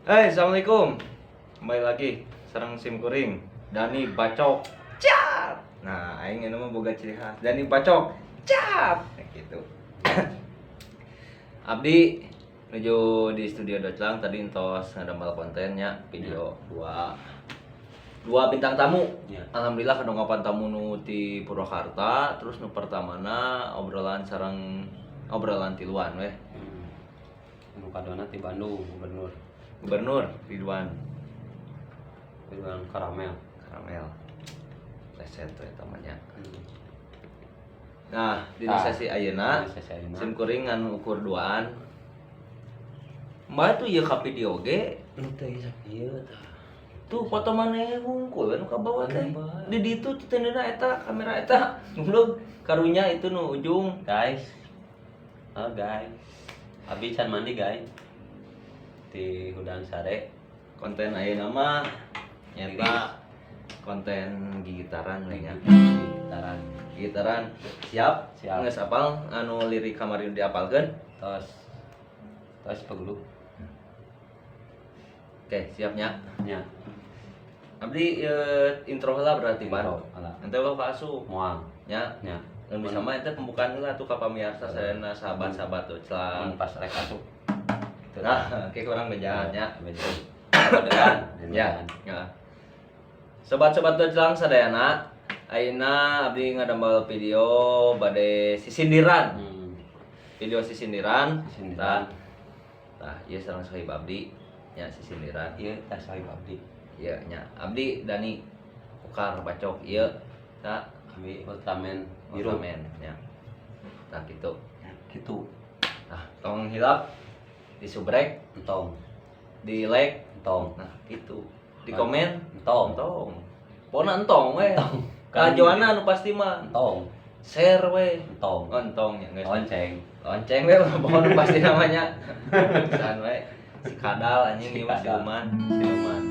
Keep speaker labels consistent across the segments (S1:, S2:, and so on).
S1: Hey, assalamualaikum. Kembali lagi sareng sim kuring Dani Bacok. Cap. Nah, aing ini mah boga ciri khas Dani Bacok. Cap. Nah, gitu. Abdi menuju di studio Doclang, tadi entos ngadamel kontennya video dua dua bintang tamu.
S2: Ya.
S1: Alhamdulillah kadongkapan tamu nu ti Purwakarta, terus nu pertamana obrolan sareng obrolan tiluan weh.
S2: Nu kaduana ti Bandung, gubernur.
S1: Gubernur Ridwan.
S2: Ridwan Karamel.
S1: Karamel. Leset tuh eta mah nya. Nah, di sesi ayeuna
S2: Di sesi ayeuna.
S1: Sim kuring ngan ukur duaan. Mbak tuh ieu ka video ge,
S2: Henteu ieu sakieu tah.
S1: Tuh foto maneh hungkul anu ka bawah teh.
S2: Anu bae.
S1: Di ditu teh tendena eta kamera eta. Goblok, karunya itu nu ujung.
S2: Guys. Oh guys. Abi can mandi, guys. Di hudang sare.
S1: Konten ayeuna mah nyata konten gigitaran we nya.
S2: Gitaran.
S1: Gigitaran. Siap?
S2: Siap.
S1: Geus apal anu lirik kamari diapalkeun?
S2: Tos. Tos pegulu.
S1: Oke, siapnya.
S2: Nya.
S1: Abdi intro heula berarti, Pan.
S2: Intro heula.
S1: Ente ulah ka asup.
S2: Moal.
S1: Nya.
S2: Nya.
S1: Nu bisa mah ente pembukaan heula tuh ka pamirsa sadayana sahabat-sahabat tuh celang.
S2: Mun pas rek asup. Gitu.
S1: Nah, oke kurang bejaan nya.
S2: Beja. Kodean.
S1: Ya. Ya. Sobat-sobat Dojlang sadayana, ayeuna abdi ngadamel video bade sisindiran. Video sisindiran.
S2: Sisindiran.
S1: Tah, tah ieu sareng sohib abdi nya sisindiran.
S2: Ieu tah sohib abdi.
S1: Ieu nya abdi Dani Ukar Bacok ieu tah.
S2: Abi Ultraman biru.
S1: Ultraman nya. Tah kitu.
S2: Kitu.
S1: Nah, tong hilap di subrek,
S2: Entong.
S1: Di like,
S2: Entong.
S1: Nah gitu. Di komen,
S2: Entong.
S1: Entong. Pokona entong we.
S2: Entong.
S1: Kajoana anu pasti mah.
S2: Entong.
S1: Share we.
S2: Entong.
S1: Oh, entong ya guys.
S2: Lonceng.
S1: Lonceng we pokona pasti namanya. Pisan we. Si kadal anjing
S2: Si
S1: ieu mah
S2: kadal.
S1: Siluman.
S2: Siluman.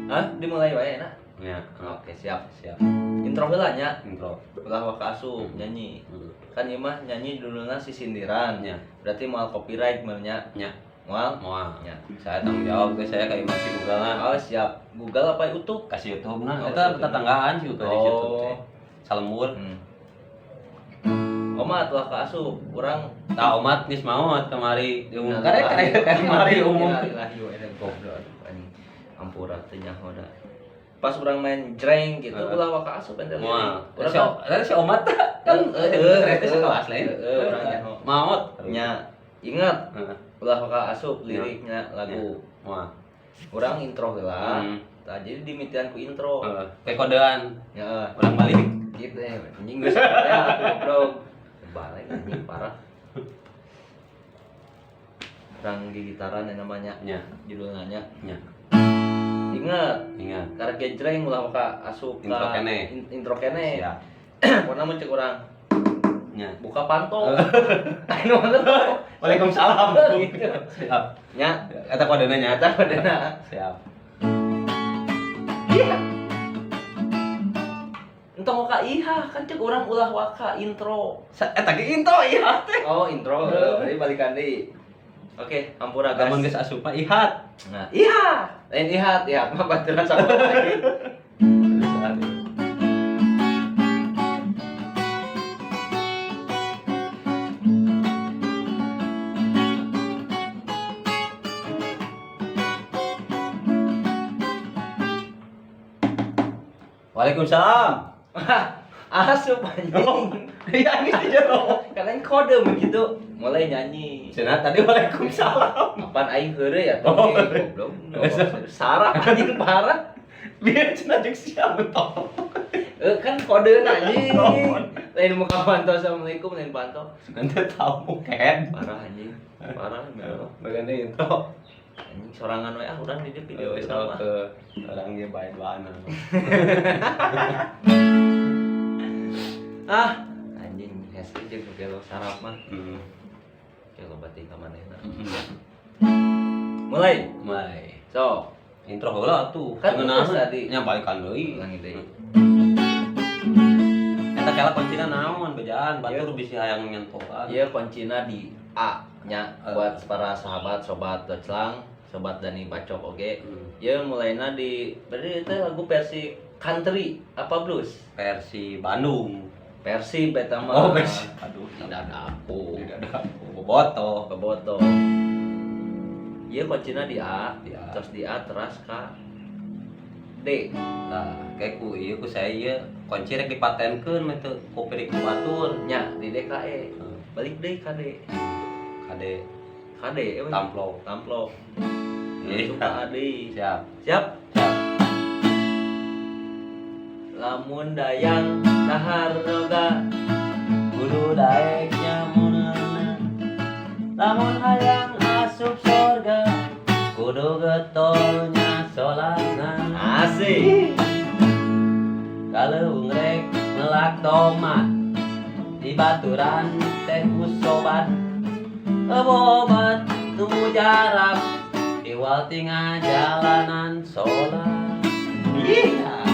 S1: Hah, dimulai wae nah.
S2: Ya.
S1: Oke, siap.
S2: Siap.
S1: Intro heula nya.
S2: Intro.
S1: Ulah waka asup nyanyi. Kan ieu mah nyanyi duluna sisindiran.
S2: Ya.
S1: Berarti moal copyright meureun nya.
S2: Nya.
S1: Moal?
S2: Moal.
S1: Ya.
S2: Saya tanggung jawab ke saya kayak masih Google lah.
S1: Oh, siap. Google apa YouTube?
S2: Kasih YouTube nah.
S1: Oh,
S2: Eta
S1: YouTube.
S2: tetanggaan sih YouTube di YouTube teh. Salembur.
S1: Omat lah ka asup, urang
S2: Tah omat geus maot kamari diumum. Karek karek kamari umum.
S1: Innalillahi wa inna goblok anjing. Ampura teu nyaho da. Pas urang main jreng gitu ulah waka asup ente lirik.
S2: Moal.
S1: Urang
S2: Si eta si omat tah kan eta sekelas lain.
S1: Heeh, urang nyaho.
S2: Maot.
S1: Nya, ingat
S2: Heeh.
S1: ulah waka asup liriknya lagu.
S2: Moal.
S1: Urang intro heula. Tah jadi dimitian ku intro.
S2: Heeh. Kayak kodean.
S1: Ya,
S2: Urang balik.
S1: Gitu ya anjing geus ya goblok. Balik anjing parah. Urang gigitaran yang namanya
S2: Nya.
S1: Judulnya nya.
S2: Nya.
S1: Ingat,
S2: Ingat.
S1: karek gejreng ulah waka asup ka
S2: Intro keneh.
S1: Intro keneh.
S2: Siap.
S1: Pokona mun cek urang
S2: Nya.
S1: buka panto. Anu mana tuh?
S2: Waalaikumsalam.
S1: Gitu.
S2: Siap.
S1: Nya,
S2: Eta kodena nya.
S1: Eta kodena.
S2: Siap.
S1: Iya. Entong waka iha kan cek urang ulah waka intro.
S2: Eta ge intro iha teh.
S1: Oh, intro. Berarti balikan deui. Oke, ampura gas.
S2: Lamun geus asup mah ihat.
S1: Nah, iha. Lain ihat, ihat mah baturan sama lagi.
S2: Terus Waalaikumsalam.
S1: Asup anjing.
S2: Iya, geus di jero.
S1: Karena ini kode begitu mulai nyanyi.
S2: Cenah tadi waalaikumsalam.
S1: Apaan aing heureuy ya
S2: Oh.
S1: goblok. Sarah anjing parah.
S2: Biar cenah jeung sia mentok.
S1: Eh, kan kode anjing.
S2: Oh.
S1: Lain muka pantau assalamualaikum lain pantau.
S2: Nanti tamu ken.
S1: Parah anjing. Parah memang.
S2: Bagian intro.
S1: Anjing sorangan we ah urang di dieu video
S2: Video
S1: urang mah.
S2: ke orang ge bae duaan.
S1: Ah, anjing hese jeung gelo sarap mah. Gelo batin ka manehna. Mulai.
S2: Mulai.
S1: So,
S2: Intro heula atuh.
S1: Kan
S2: Ngeunah.
S1: geus tadi.
S2: Nya balikan deui.
S1: Ulangi deui.
S2: Eta kela kuncina naon bejaan batur bisi hayang nyentuhan.
S1: Ieu kuncina di A nya buat para sahabat sobat Doclang. Sobat Dani Bacok oge.
S2: Hmm.
S1: Ya, mulainya di berarti itu lagu versi country apa blues?
S2: Versi Bandung.
S1: Versi beta mah.
S2: Oh, versi. Aduh,
S1: tidak ada aku.
S2: Tidak ada aku. Boboto.
S1: Keboto. Iya, kuncinya di A,
S2: Di A.
S1: Terus di A terus ke D.
S2: Nah, kayak ku ieu ku saya ieu kunci rek dipatenkeun mah teu kopi ku batur.
S1: Nya di D K E.
S2: Hmm.
S1: Balik deui ka D.
S2: Kade.
S1: Ka D, eh,
S2: Tamplok.
S1: Tamplok.
S2: Iya.
S1: Langsung ka A deui.
S2: Siap.
S1: Siap?
S2: Siap.
S1: Lamun dayang dahar roga
S2: Kudu daek nyamunana. Lamun hayang asup sorga kudu getolnya solatna.
S1: Asik.
S2: Kalau rek ngelak tomat di baturan teh sobat obat nu mujarab iwal tinggal jalanan sholat. Iya.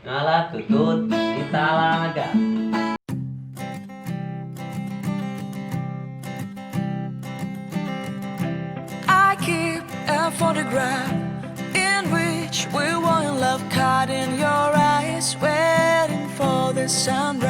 S2: Ngalah tutut di talaga.
S3: I keep a photograph in which we were in love, caught in your eyes, waiting for the sunrise.